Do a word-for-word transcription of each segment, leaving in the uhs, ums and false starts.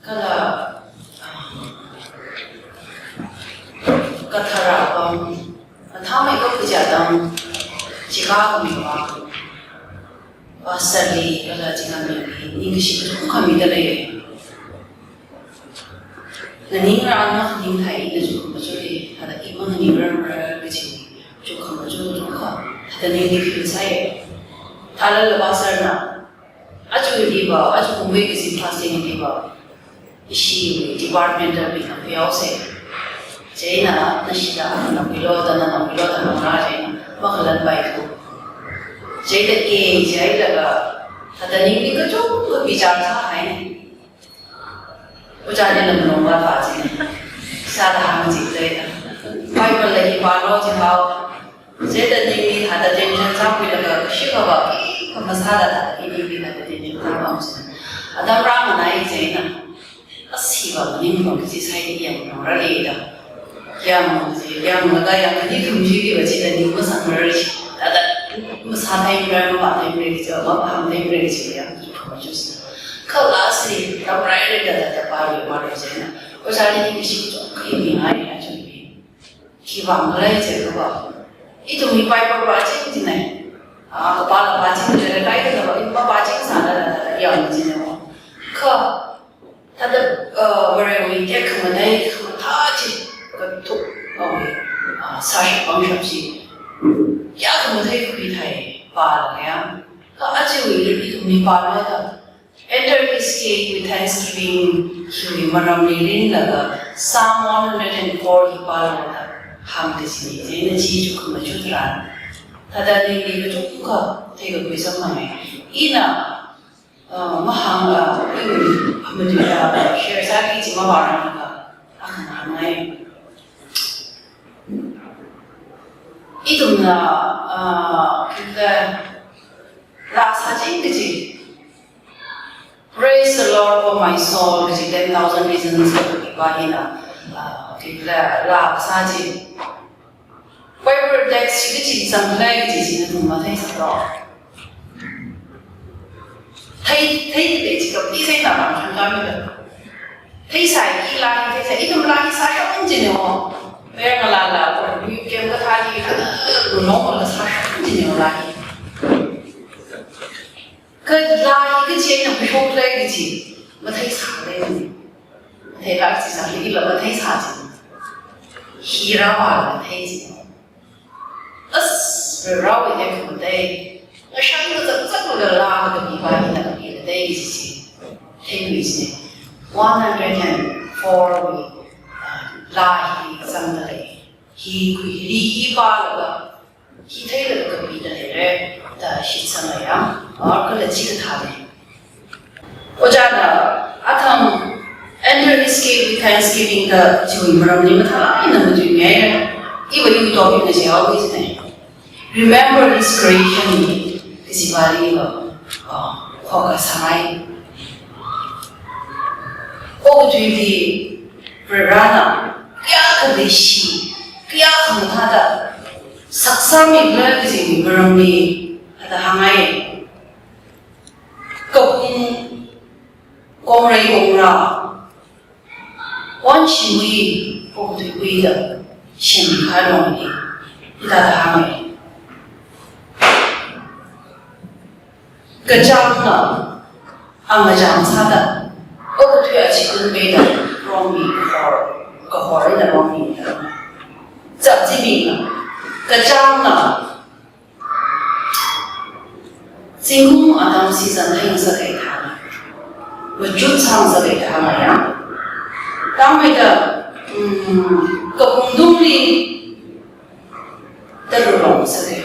Kala, kathara apam, athāmeikha kaja atam, chikha kamiwui vang, pastor li kala chingam li, ningkashi kachungkha mida lei. Nganingran makhaning thai, ina chukhamaja lei, thāda i manganingrangra kaji, chukhamaja chungkha, thāda ningli feel sāya. Thālala pastor na, aja diva, aja kumwui kaji fasting diva, ishi department da bina khuihaosa. Chieina, nashida, na khuilo da, na khuilo da, na khuilo da, makhalan pai tu. Chieina, e, chieina laga, thāda ningli kachungkha bichar sāhai. Ojāli lam nongva pa chi. Sāda hāngchida lei. Bible la hi pālo jihao. Chieina ningli thāda tension sākhuilaga, kashikava, khamasāda thāda ningli thāda tension sākhuihaosa. Atam rānganai chieina, ashiva maning kaji sāi di yangnora lei da. Yang, yanglaga yang khani thum chi diva chida ning masangrar chi. Thāda masāthei mara, mapāthei mara kaji, mapāhāngthei mara kaji yang, khamachus. Kha last li, tamraira da, da, da, pālu, pālu chieina. Ojāli ningkashi kachungkha mingai, ya chungmi. Khiwuivang khala jiakha, ithumwui Bible pāching jinai. A, kapāla pāching jinai, kaida lava, i mapāching sāda, da, da, da, yang jinai. Kha, thāda, uh, Varewui tekhamatei khamathā chi, kathuk, uh, uh, sāshap pangshap chi, ya khamathei khuithai, pālaga ya. Kha ajawui ithumli pālo da, "Enter his gate with thanksgiving," hiwui maramli ringlaga, Psalm one hundred and four hi pālo da, hāngda chi, chieina chi chukhamaja tharan. Thāda ningli kachungkha theikakhui samphanga. Ina, uh, mahāng, uh, in, matuila, uh, share sāki chi mavāranglakha, akhana hāngngai. Ithumna, uh, kila rāsāching kaji, "Praise the Lord, oh my soul," kaji ten thousand reasons kaji pa hina, uh, kila rāsāching. Bible text chi kachi zangkhalei kaji chi nathum matheisālo. Thei, thei, thei chi kapli sai na bang chang kami da. Theisai, i la hi theisai, ithum la hi sāshap jineo. Payā ngalāla, ko, yu kem kathā hi, ka, normal la sāshap jineo la hi. Kha la hi kachi eina khuishokhalei kaji, matheisālei. Theilāk chi sāli la matheisā chi. Hi rāva la thei chi. As, Varewui tekhamatei. Ngashan kazak zak la la kapi pa hina kapila thei chi chi. Thei chi chi. One hundred and four wui, ah, la hi zangda lei. Hi khuili hi pālaga, hi theilaga kapida leira da shitsangda ya, or kala chikathā lei. Ojāna athang "Enter his gate with thanksgiving" da chiwui maramli mathālāk eina matuimeira. Iva iwui topic na jihaoki jinei. "Remember his creation" kaji pali va, ah, khokkha sāngai. Okathuili Varena kayākha leishi, kayākha mathāda saksāmikhala kaji maramli thāda hāngngai. Kapung kongrei kongra, wan shimwui okathuiwui da shimkhai longli hithāda hāngngai. Kachāngna angachāng sāda, okathui achikun peida rongmi kahor, kahor eina rongmi da. Chapchimina, kachāngna zingkum atam season theingasak kahai thāna, machut sāngasak kahai thāna ya. Tangmeida, mm, kapungtungli tarulong sāke.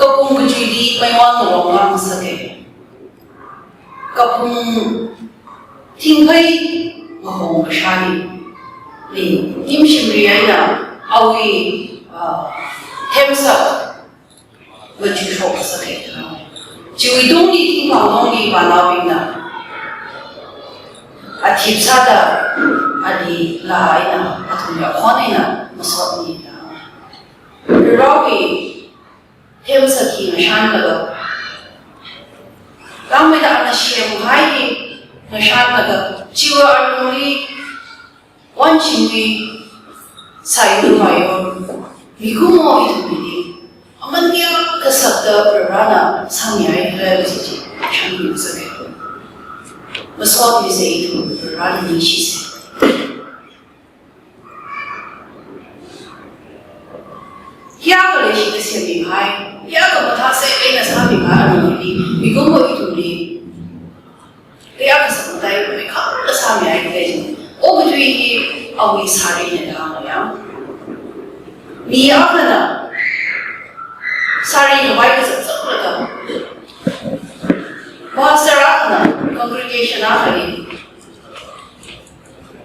Kapung kachuili meiwon ngalong ngasāke. Kapung thingphei ngahong kashāli, li, nimshimri eina awui, ah, themsak machushok sāke. Chiwui tungli thingphang tungli vānaobingna athip sāda, ali la eina, athumwui akhon eina masotmi da. Varewui themsak hi ngashanlaga, Langmeida ana semkahai hi ngashanlaga, chiwui alungli wanchingwui sailu mayon, mikumo ithumli aman kayākha sakta Varivarana sāmihai khala kaji chi shāngngasaka. Masotmisa ithum Varivarali ningshisa. Kayākha leishida semmihai, kayākha mathāsek eina sāmihai, aruili mikumo ithumli kayākha sakmatai, kayākha sāmihai khala chi. Okathui hi awui sarina da hānga ya. Mi akhana sari khavai kazakzaklaga, pastor akhana congregation akhali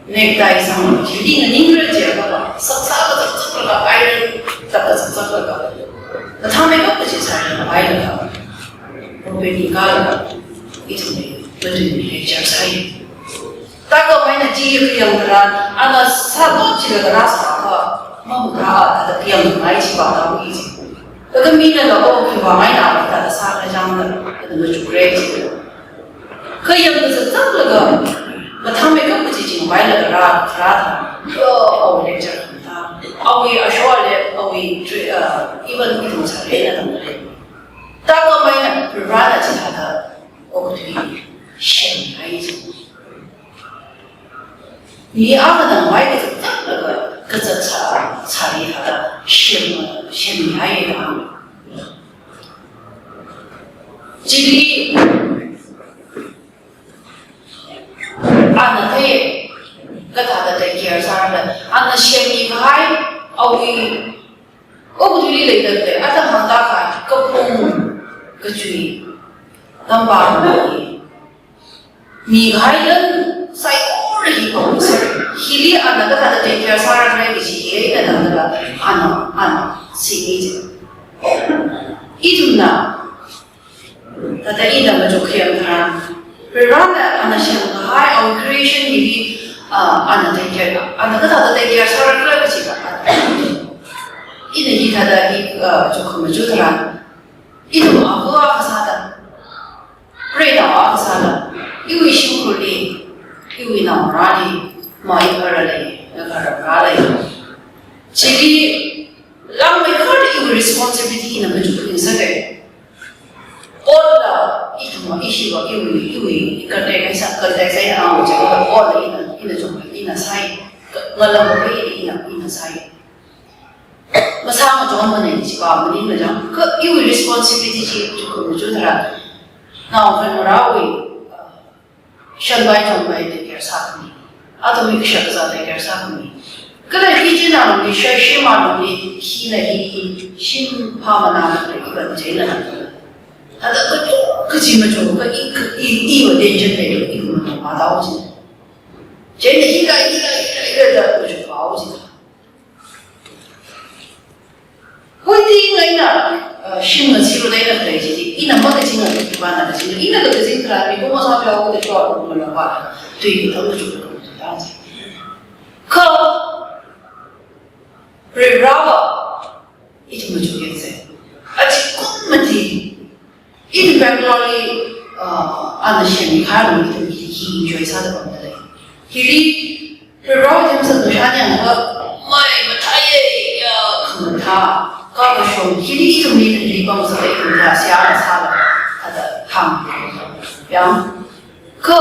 necktie sanglaga, chili nganingra jiakha, saksa kazakzaklaga, iron tak kazakzaklaga, kathāmeikap kaji sari khavailaga, pulpit li kālaga, ithumli, matuili lecture sāi. Tākam eina chi kayang tharan, ana sātot chilaga rāsākha, mamuda thāda kayang ngai chi vātao i chi. Laga minala, oh, khiwui vang eina thāda sākhala chang da, thāda machukra chi. Kayang kazakzaklaga, mathāmeikap kaji chingvailaga rā, rātha, yo, awui lecture khamtha, awui ashole, awui tre-, uh, even ithum sālena tamle. Tākam eina Varivarana chithāda okathui semhai chi. Mi akhana ngavai kazakzaklaga, kazak sā, sari thāda sem, semhai da. Chili ana thei, kathāda take care sāra, ana semkahai, awui, okathuili leida khalei, atam hangda kha, kapung, kachui, tampa mai, mikahai lan saikora hi awui sir. Hili ana kathāda take care sāra khala kaji hi eina tangda ana, ana simi chi. Ithumna, thāda ina machuk kayang tharan, Varivarana ana semkahai awui creation hili, ah, ana take care, ana kathāda take care sāra khala kaji kha, ina hithāda hi, ah, chukkhamaja tharan, ithum āva ākha sāda, preinao ākha sāda, iwui shimkhurli, iwui naongarāli, maiphara lei, ngakarāra lei. Chili langmeikharda iwui responsibility ina machukngasaka. Otla, ithum ishiva iwui, iwui, contact eina sā, contact eina ang chiva, otla ina, ina chungla, ina sāi, ka-, ngalam ina, ina sāi. Masāngachonmana chiva maningmana chang, kha iwui responsibility chi chukkhamaja tharan, nao khangarawui, uh, shanvai chonvai take care sākhami. Athumwui kashak kazā take care sākhami. Kala hi china longli, shai shima longli, hina hi, hi, shim phamana na kala ivan china na. Thāda kachuk kaji machuk, kha i, kha i, iwui attention lei, iwui mano mada uji. China hi ka, hi ka, hi ka, hi ka da machuk pa uji. Khuiti ngaina, uh, shim ngachiru dai na khalei chi, ina makaching a, ipana kaching, ina kakaching tharan, mikumo sāpheoda chot, malapa, tui kathang kachuk kathang tui tang chi. Kha, Varivarava, ithum machuk yangsa. Achikun mati, ithum Bangalore li, uh, ana semkahai ithum hi, hi enjoy sāda pamda lei. Hili, Varivarali themsak kashan yangakha, mai mathāya, ya, khamathā, kakashung, hili ithumli ithumli pamsāda ithum ya, siya sāla, thāda hāng. Yang, kha,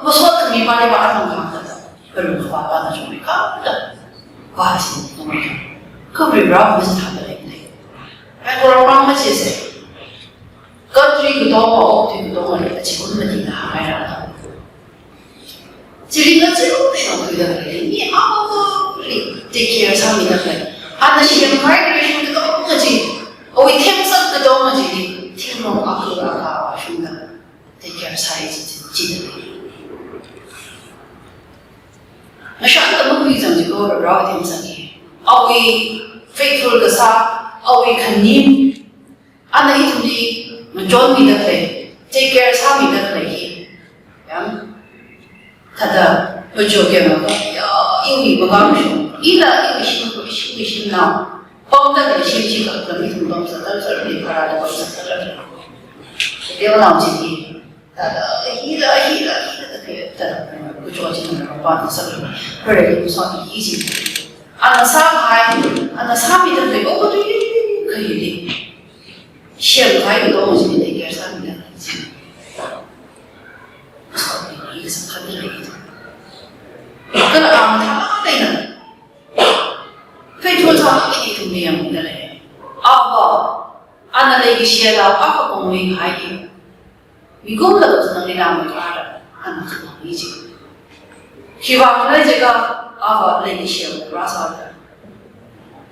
masot khami pali va athang hāng thāda, kha lung khavā pana chungmeikha da, va sin, chungmeikha. Kha Varivara va masāthāda lei lei. Ai, kora pang machisa. Country katonga, okthui katonga lei, achikun mati na hāngngaira da. Chili na chiru pei na khuida khalei, mi amavali take care sāmida khalei. Ana semkahai creation katonga chi, awui themsak katonga chili, thingrong ākha ākha vāshungda take care sāi chi, chi, chi da lei. Ngashan ta makhui zang chi ko Varivara themsak hi. Awui faithful kasā, awui khanim, ana ithumli ngachonmida khalei, take care sāmida khalei hi. Yang, thāda, majo kema ka, ya, iwui makashung, ila iwui shim, iwui shimnao, pamda khalei shim chi ka, kami ithum pamsā tal sāli, kharāli pamsā tal sāli. Teonao chi hi, Thāda, hila, hila, hila, thāda, thāda, kucho chi thāda, pa na sa, pare, so hi chi. Ana sāhai, ana sāmida lei, okathui kahai lei. Shemkahai katonga chi lei, kayār sāmida lei chi. So hi, hi, sa khan lei. Kala ang thāda, thāda. Pheithot sāda ithum mayāngda lei. Ava, ana leikashila, ava kongmihai. Mikumla kazanang nina mai kara, ana khanang ni chi. Khiwuivang khala jiakha, ava leikashila rāsāda.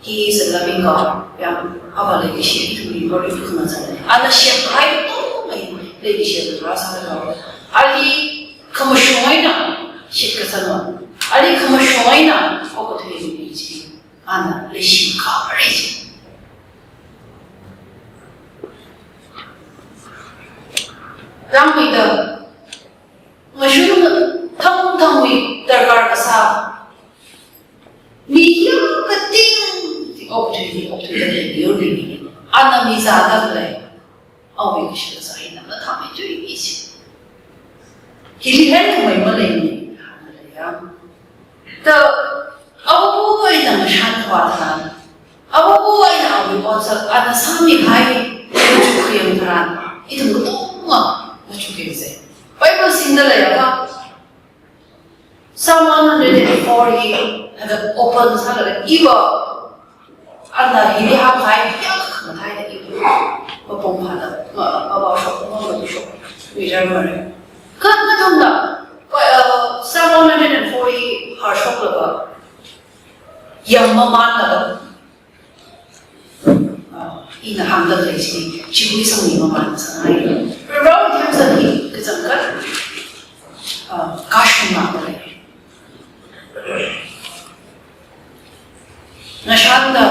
He is a loving God. Yāng, ava leikashi ithumli pari khangazan. Ana shemkahai katonga leikashila rāsāda. Ali khamashung eina shitkasang. Ali khamashung eina okathui ni chi. Ana leishi khavai chi. Rāngmeida, ngashun thangthangwui darkar kasā. Mi yāng kating, okathuili, okathuida leiyo ni. Ana mi zāda lei. Awui kashila sāi na mathāmeithui chi. Hili heikhamei maleimana, hāngda leiya. Ta, Avāva eina ngashan khavā tharan, Avāva eina awui otsak ana sāmikahai, machuk khayang tharan, ithum katonga machuk khayangsa. Bible singda leiakha, Psalm one hundred and four hi, hada open sālaga, iva, ana hili hāngkahai, yāng khamathāda iva. Mapung phāda, ma, ma, mavāshok, ma, mavāshok, mi jar mare. Kha nathumna, pa, uh, Psalm one hundred and four hi hārshoklaga, yāng mamanlaga, ah, ina hāngda lei chi, chiwui sangli maman sāngai. Proho themsa hi kachangkhat, ah, kashungna lei. Ngashanda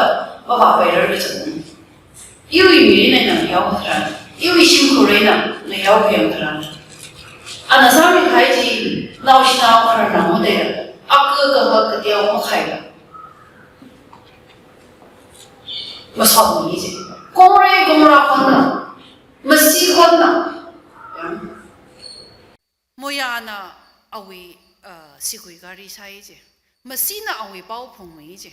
mavāpairar kachang. Iwui mirin eina ngayao tharan, iwui shimkhur eina ngayao khayang tharan. Ana sāmikahai chi, naoshinao khararnao mate, aka kahak kateo makhaila. Masotmi chi. Kongre kongra khonna, masi khonna. Yāng. Moyana awui, uh, sigui gari sāi chi. Masina awui pao phungmi chi.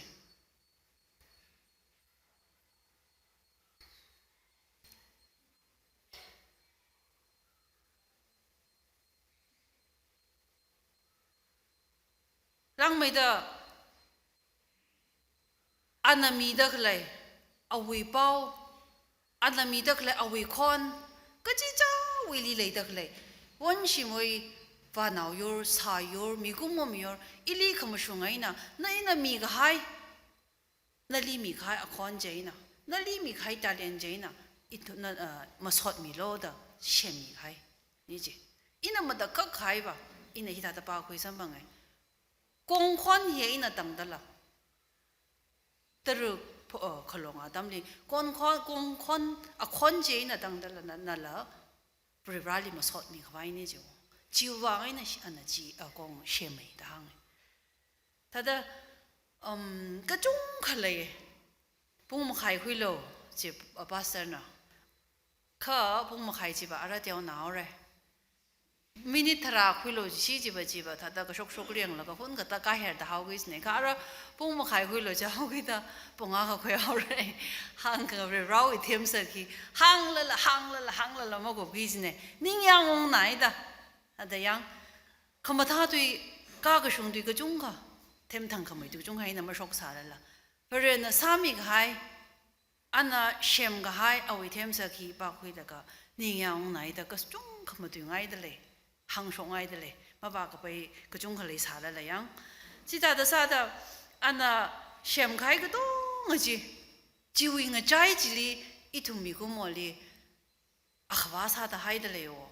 Rāngmeida, ana mida khalei awui pao, ana mida khalei awui khon, kachichāwuili leida khalei, wonshimwui vānao yur, sā yur, mikumo miyur, ili khamashung eina, na ina mikahai, nali mikahai akhon chieina, nali mikahai talent chieina, ithu na, uh, masotmilu da shemmikahai ni chi. Ina matakhak kahaiva, ina hithāda pākhui samphangai. Kongkhon hi ina tangdala. Taruk pho, uh, khalong atamli, kongkhon, kongkhon, akhon chieina tangdala na, nala, Varivarāli masotmi khavai ni chi. Chiwuivang eina shi, ana chi, uh, kong shemmei da hānga. Thāda, um, kachungkha lei, pung makhai khuilu, chi, uh, pastor na. Kha pung makhai chiva ara teonaore. Minute tharā khuilu chi, chiva, chiva, thāda kashokshok lenglaga hun kathā kaherda haoki chine. Kha ara pung makhai khuilu chi haokida pung akha khuihaore. Hāngkha Varivarāwui themsa khi, hānglala, hānglala, hānglala makupki chine. Ningyāng ungnaida. Thāda yāng, khamathā tui, kakashung tui kachungkha, themthang khamei tui kachungkha ina mashoksālala, Varena sāmikahai, ana shemkahai awui themsa khi pākhuilaga, ningyāng ungnaida kachungkha matuingaida lei, hāngshokngaida lei, mavākapai kachungkha leisālala yāng. Chithāda sāda, ana shemkahai katonga chi, chiwui ngachai chili, ithum mikumoli, akhavā sāda haida leiwo.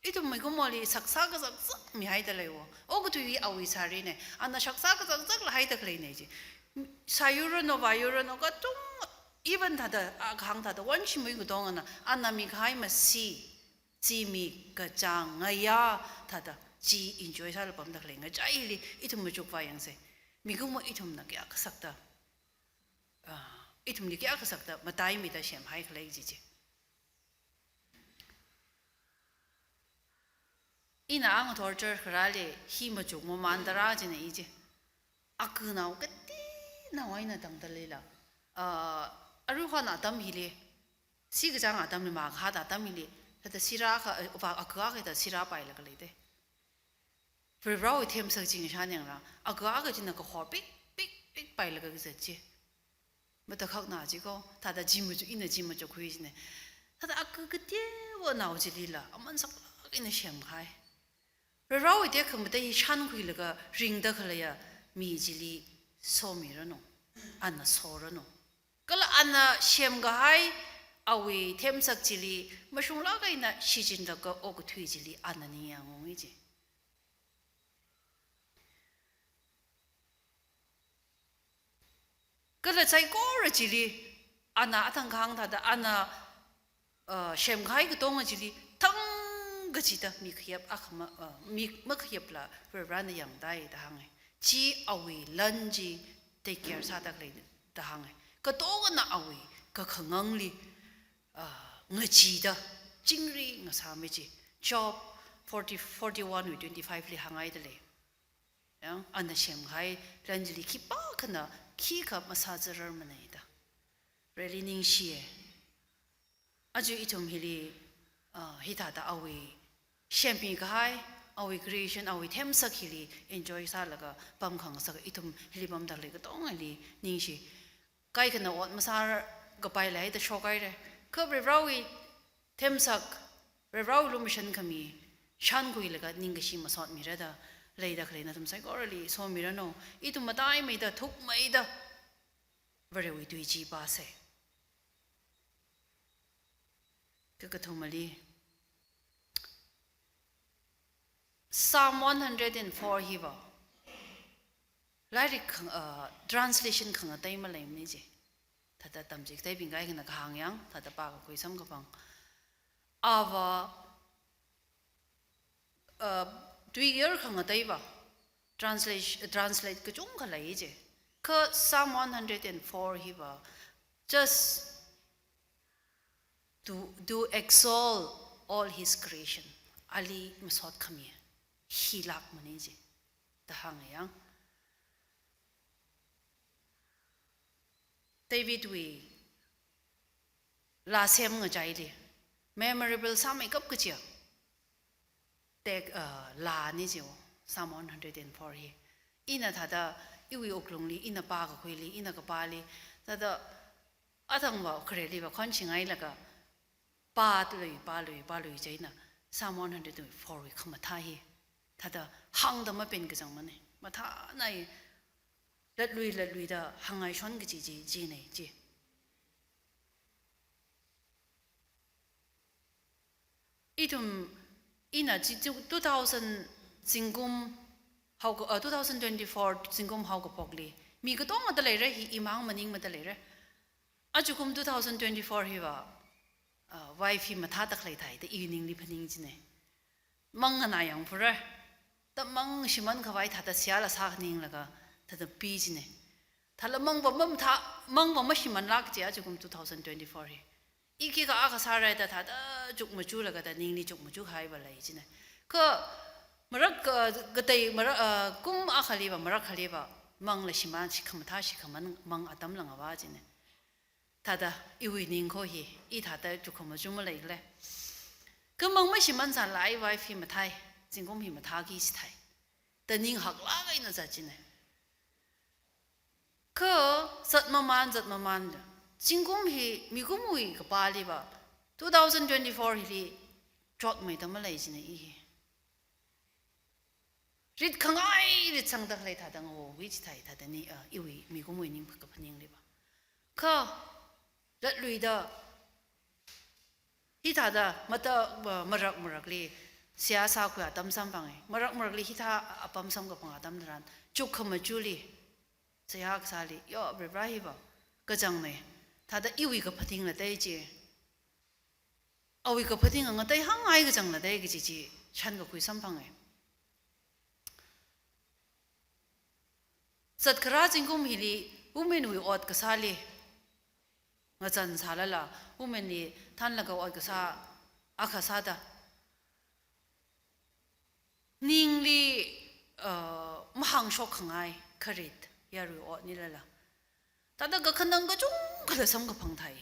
Ithum mikumoli shaksa kazakzak mihaida leiwo. Okathuili awui sārine. Ana shaksa kazakzakla haida khaleine chi. Sāyurano, vāyurano, katonga, even thāda, a, kahāng thāda, wonshimwui katongana, ana mikahai masi, zimik, kachāng, ngayā, thāda, chi enjoy sālapamda khalei ngachaili, ithum machukvā yangse. Mikumo ithumna kayākha sakta, ah, ithumli kayākha sakta, mataimida shemhai khalei chi chi. Ina ang torture kharāli hi machuk mamānda rā jina i chi. Akhunao kateonao eina tangda leila. Ah, aruihon atam hili. Sikachāng atamli, makahāda atam hili. Thāda sirākha, upa akha akha thāda sirāpailaga leida. Varivarāwui themsak chi ngashan yangra. Akha akha china kahor pik, pik, pik pailaga kazat chi. Matakhakna chi ko, thāda chi machuk, ina chi machukkhui jina. Thāda akha kateonao chilila, aman saklāk eina semkahai. Varivarāwui tekhamatei hi shānkhuilaga ringda khaleiya mi chili somiranu, ana soranu. Kala ana semkahai awui themsak chili mashunglāk eina shichinlaga okathui chili ana ningyāng ungi chi. Kala saikora chili, ana athang kahāng thāda, ana, uh, semkahai katonga chili, thang kachida mi khayap akhama, uh, mi makhayapla Varivarāna yangdai da hānga. Chi awui lan chi take care sāda khalei da hānga. Katongana awui kakhangangli, uh, ngachida, chingri ngasāmi chi. Job forty, forty-one wui twenty-five li hānghaida lei. Yang, ana semkahai lan chili khipākhana khikha masāzararmana da. Really ningshiya. Aja ithum hili, ah, hithāda awui semmikahai, awui creation, awui themsak hili enjoy sālaga pamkhangasak ithum hili pamda khalei katongali ningshi. Kaikhana ot masākapai leida shokhaira. Kha Varivarāwui themsak, Varivarāwui lumashan khami shānkhuilaga ningkashi masotmira da leida khalei nathum saikorali somiranu. Ithum mataimeida, thukmeida Varewui tui chi pāsa. Kakathumali, Psalm one hundred and four hiva lairik khang-, uh, translation khangatei maleimana chi. Thāda tamchikateibing kaikhana kahāng yang, thāda pākakhui samkaphang. Ava, uh, tuiyer khangateiva translation, translate kachungkha lei chi. Kha Psalm one hundred and four hiva just to, to exalt all his creation. Ali masot khami hilākmana chi da hānga yang. Davidwui laa semngachaili memorable sāmeikap kachiya tek, uh, laana chi, Psalm one hundred and four hi. Ina thāda iwui wuklungli, ina pākakhuili, ina kapāli, thāda athangva khareliva khonshingailaga pālui, pālui, pālui chieina Psalm one hundred and four wui khamathā hi thāda hāngda mapen kachangmana. Mathānai latlui latluida hāngngaishon kachi chi, china chi. Ithum, ina chi two, two thousand zingkum haoka-, uh, two thousand twenty-four zingkum haokaphokli mi katongada leira, hi imang maningmada leira. Ajakum two thousand twenty-four hiva, uh, wife hi mathāda khalei thāi da i ningli phaning china. Mang nganā yangphura. Da mang shimānkhavai thāda seihāla sāninglaga thāda pi china. Thāla mangva mamathā, mangva mashimānlāk chi ajakum two thousand twenty-four hi. I khikha akha sāra da thāda chukmajalaga da ningli chukmajahaiva lei china. Kha marak, uh, katei marak, uh, kum akhaliva, marak khaliva mangla shimān, shikhamathā shikhamān mang atamla ngavā china. Thāda iwui ning kho hi, i thāda chukkhamaja maleikhala. Kha mang mashimānsālala i wife hi mathāi, zingkum hi mathāki chithāi da ning haklāk eina zat china. Kha zat mamān, zat mamānla, zingkum hi mikumowui kapāliva two thousand twenty-four hili chotmeida malei china i hi. Rit khangai, rit sangda khalei thāda ngavowui chithāi, thāda ni, uh, iwui mikumowui ning kaphaningliva. Kha latluida hithāda mata, uh, marak marakli seihā sākhui atam samphanga. Marak marakli hithā apam samkaphang atam tharan chukkhamaja̱li, seihā kasāli, yo, Varivarā hiva kachangna. Thāda iwui kaphaning latei chi, awui kaphaning ngatei hāngngai kachang latei kaji chi shankakhui samphanga. Zatkharā zingkum hili women wui ot kasāli ngazan sālala, women li thanlaga ot kasā akha sāda, ningli, uh, mahāngshok khangai kharit yarui otnilala. Thāda kakhanang kachungkhala samkaphang thai.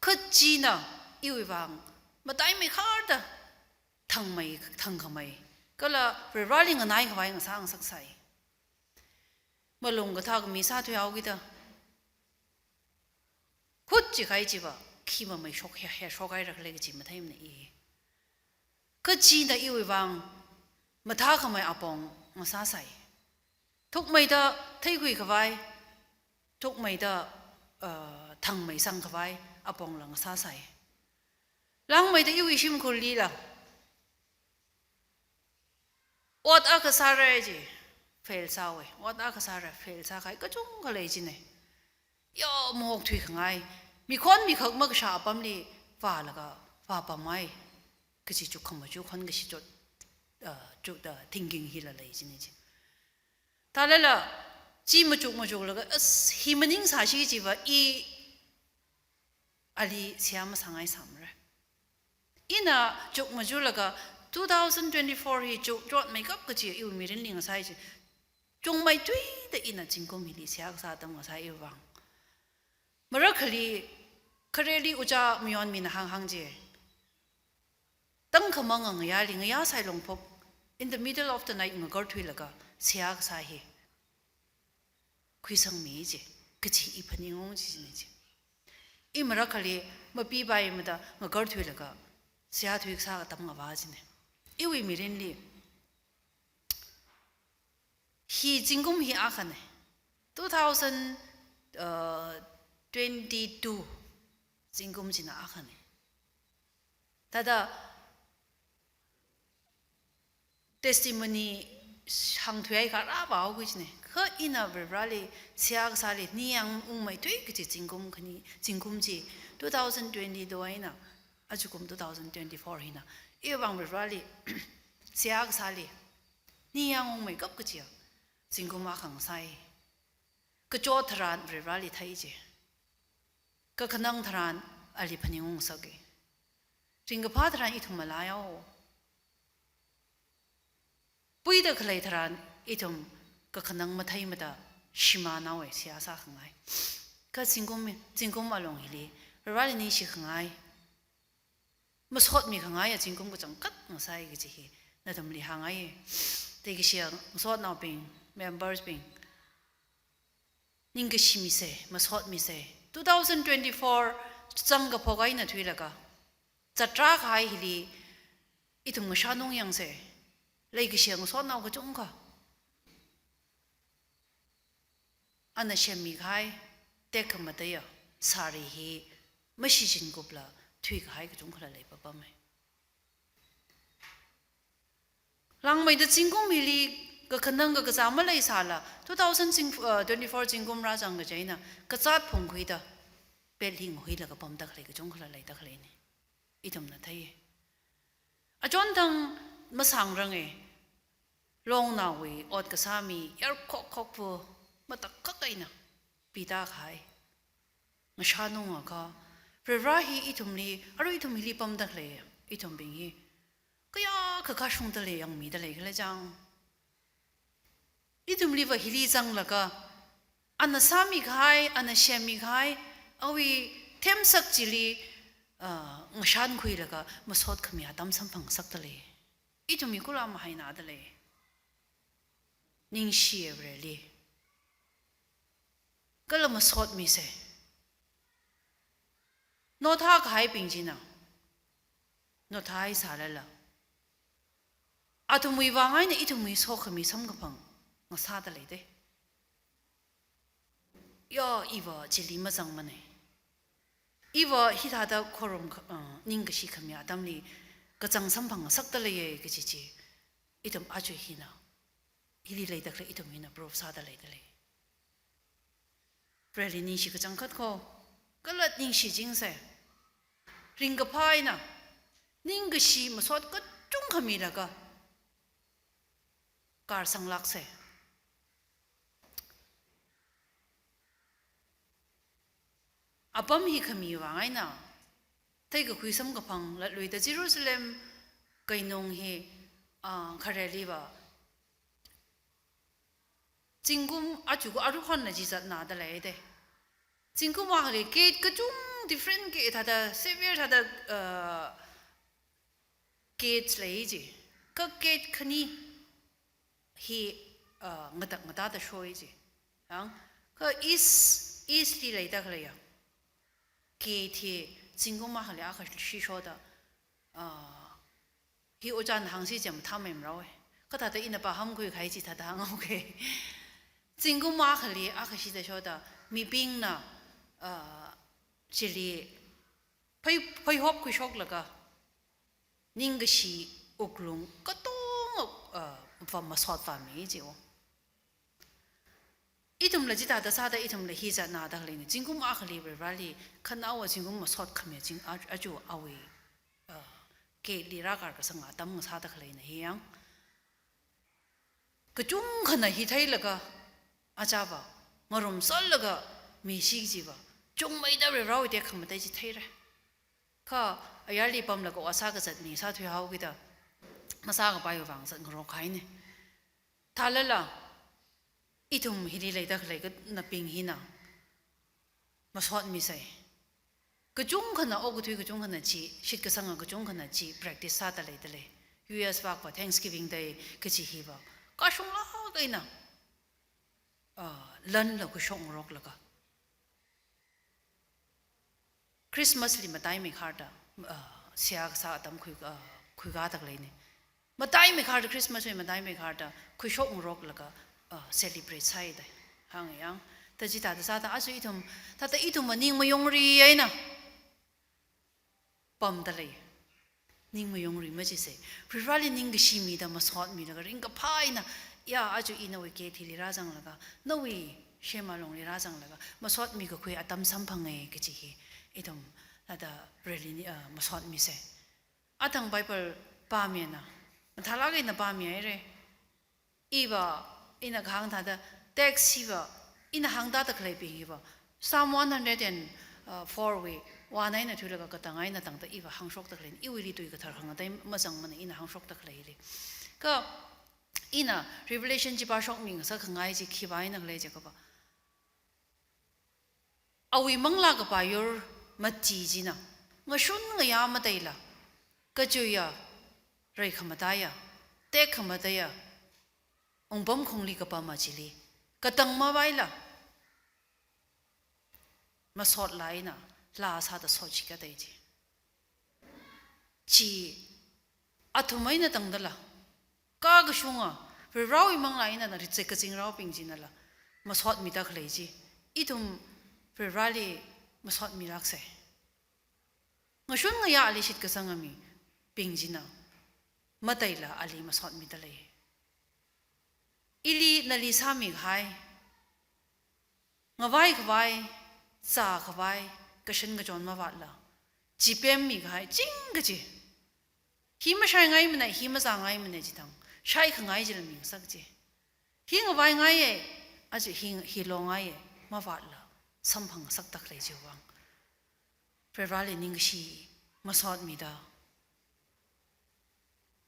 Kha china iwui vang mataimei kharda thangmei, thangkhamei, kala Varivarali nganai khavai ngasā ngasaksai. Malung kathā khami sāthuihaokida, hut chikhai chiva, khi mamei shok he, he shokhaira khalei kachi matheimana i. Kha china iwui vang mathākhamei apong ngasāsai. Thukmeida theikhui khavai, thukmeida, uh, thangmei sang khavai apongla ngasāsai. Langmeida iwui shimkhurlila ot akha sāra chi, fail sāhaowa. Ot akha sāra, fail sākahai kachungkha lei china. Yo, maokthui khangai. Mikhon mikhak makashā apamli vālaga, vāpamhai kachi chukkhamaja khon kashi chot, uh, chot, uh, thinking hila lei china chi. Thālala, chi machuk machuklaga, as, hi maningsāsi chiva i ali seihā masāngai sāmara. Ina chukmajalaga two thousand twenty-four hi chukchotmeikap kachi iwui mirinli ngasai chi. Chungmeithuida ina zingkum hili seihā kasā atam ngasai iwui vang. Marakhali, khareli ojā mayonmina hānghāng chi. Tangkhamang ngayāli, ngayā sailongphok, in the middle of the night ngakarthuilaga seihā kasā hi khuisangmi chi, kachi i phaningung chi china chi. I marakhali mapipaimada ngakarthuilaga seihā thuikasā atam ngavā china. Iwui mirinli hi zingkum hi akhana. Two thousand, uh, twenty-two zingkum china akhana. Thāda testimony hāngthuihai kharā vāhaokhui china. Kha ina Varivarali seihā kasāli ningyāng ungmeithui kachi zingkum khani, zingkum chi two thousand twenty-two eina, ajakum two thousand twenty-four hina, iwui vang Varivarali seihā kasāli ningyāng ungmeikap kachi zingkum akha ngasai. Kachot tharan Varivarali thei chi. Kakhanang tharan ali phaningung ngasaka. Ringkaphā tharan ithum malaihaowa. Puida khalei tharan ithum kakhanang matheimada shimānhaowa, seihā sākhangai. Kha zingkum, zingkum along hili Varivarali ningshi khangai, masotmi khangaiya zingkum kachangkhat ngasai kachi hi nathumli hāngngai. Leikashiya ngasotnaobing, members bing, ningkashi misa, masot misa. Two thousand twenty-four zangkaphok eina thuilaga zatrā kahai hili ithum ngashānung yangsa. Leikashiya ngasotnao kachungkha, ana semmi kahai tekhamateiya sari hi mashichin kupla thuikahai kachungkhala leipapamma. Langmeida zingkum hili kakhanang kakazā maleisāla, two thousand zing-, uh, twenty-four zingkum rāzang kaji eina kazāt phungkhuida pet hi ngahuilaga pamda khalei kachungkhala leida khaleina. Ithumna thei. Achonthang masāngranga, longnaowui ot kasā mi yarkhok khokpu matakhak eina pida kahai. Ngashānungakha, Varivara hi ithumli, arui ithum hili pamda khalei, ithumbing hi kayākha kashungda lei, yangmida lei khala chang. Ithumliva hili zanglaga, ana sāmi kahai, ana semmi kahai, awui themsak chili, ah, ngashānkhuilaga masot khami atam samphangngasakda lei. Ithum hi kula mahainada lei. Ningshiya Vareli. Kala masot misa. Nothā kahaibing china nothā sālala, athumwui vang eina ithumwui sokhami samkaphang ngasāda leida. Yo, iva chili mazangmana. Iva hithāda khorum kha-, uh, ningkashi khami atamli kachang samphangngasakda leiya kaji chi, ithum aja hina, hili leida khalei ithum hina proof sāda leida lei. Vareli ningshi kachangkhat kho, kala ningshi chingsa. Ringkaphā eina ningkashi masot kachungkha milaga karsanglāksa. Apam hi khami vang eina theikakhui samkaphang latluida Jerusalem keinung hi ah, khareliva, zingkum achu arukhon na chi zatna da lei de. Zingkum akhali gate kachung different gate thāda, severe thāda, uh, gate lei ji. Kha gate khani hi, uh, ngatak ngatāda shoi ji. Yang, kha east, east li leida khalei ya. Gate hi zingkum akhali akha shishoda, ah, hi ojāna hāngsi chi mathāmeimara e. Kha thāda ina pāhāmkhui kahai chi thāda hānghaoke. Zingkum akhali akha shida shoda, mibingna, ah, chili phei, pheihop khuishoklaga, ningkashi wuklung katonga, ah, va masot vāmi chi o. Ithumla chithāda sāda ithumla hi zatna da khaleina. Zingkum akhali Varivarali khanaowa zingkum masot khami zing a-, achu awui, ah, gate li rākar kasanga atam ngasāda khaleina hi yang. Kachungkhana hi theilaga, achāva ngarumsallaga mishi chiva, chungmeida Varivarawui tekhamatei chi theira. Kha ayarli pamlaga ot sākazat mi sāthuihaokida, masākapai vang zatngarok kahaina. Thālala, ithum hili leida khalei kanabing hina masot misei. Kachungkhana okathui kachungkhana chi, shitkasanga kachungkhana chi practice sāda leida lei. U S vak va Thanksgiving Day kachi hiva kashunglāk eina, ah, lanla khuishokngaroklaga, Christmas li mataimeikharda, ah, seihā kasā atam khui, ah, khuikāda khaleina. Mataimeikharda, Christmas li mataimeikharda khuishokngaroklaga, ah, celebrate sāi da hānga yang. Thāda chithāda sāda aja ithum, thāda ithum maning mayongri eina pamda lei. Ning mayongri machise. Varivarali ningkashi mida masot milaga ringkaphā eina, ya, aja i nawui gate hili rāzanglaga, nawui shema longli rāzanglaga masot mikakhui atam samphanga kachi hi ithum thāda rally ni, ah, masot mise. Athang Bible pāmina, mathālāk eina pāmihaira. Iva, ina kahāng thāda, text hiva, ina hāngda da khaleibing hiva, Psalm one hundred and four wui one eina thuilaga katang eina tangda iva hāngshokda khaleina, iwuili tui kathar khangatei mazangmana ina hāngshokda khaleili. Kha ina Revelation chi pāshokmi ngasakkhangai chi khiva eina khalei jiakhava, awui manglā kapā yur mati china ngashun ngayā mataila, kachuiya, reikhamataiya, tekhamataiya, wungpamkhongli kapama chili katang mavaila, masot laa eina laa sāda sot shikatei chi. Chi athum eina tangdala, kha kashunga, Varivarawui manglā eina na ritse kazingraobing chinala masot mida khalei chi, ithum Varivarali masot milākse. Ngashun ngayā ali shitkasanga mibing china mataila ali masot mida lei. Ili nali sāmikahai, ngavaikhavai, zākhavai, kashankachon mavātla, chipemmikahai chingkachi, hi mashaingaimana, hi mazāngaimana chithang shaikhangai chila mingasak chi. Hi ngavaingaiya, aja hi, hi longngaiya, mavātla samphangngasakda khalei chiwui vang Varivarali ningkashi masot mida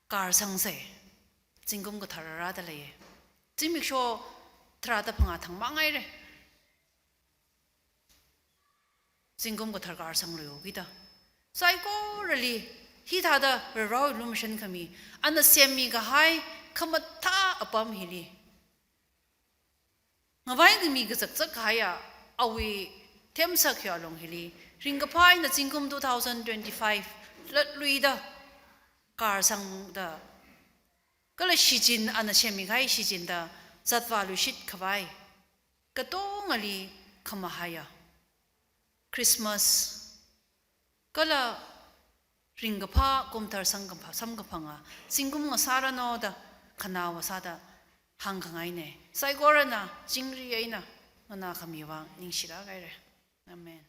kārsangse. Zingkum kathar rāda leiya. Zimiksho tharāda phangā thangmang haira. Zingkum kathar kārsangluihaokida, saikorali hithāda Varivarawui lumashan khami, ana semmikahai khamathā apam hili, ngavai khami kazakzak kahaiya awui themsak hiwui along hili, ringkaphā eina zingkum two thousand twenty-five latluida, kārsangda, kala shichin, ana semmikahai shichinda zatvāluishit khavai katongali khamahaiya Christmas kala ringkaphā kumthar samkaphā, samkaphanga zingkum ngasāranu da khanaowa sāda hāngkhangaina. Saikorana chingri eina nganākhami vang ningshilāk haira. Amen.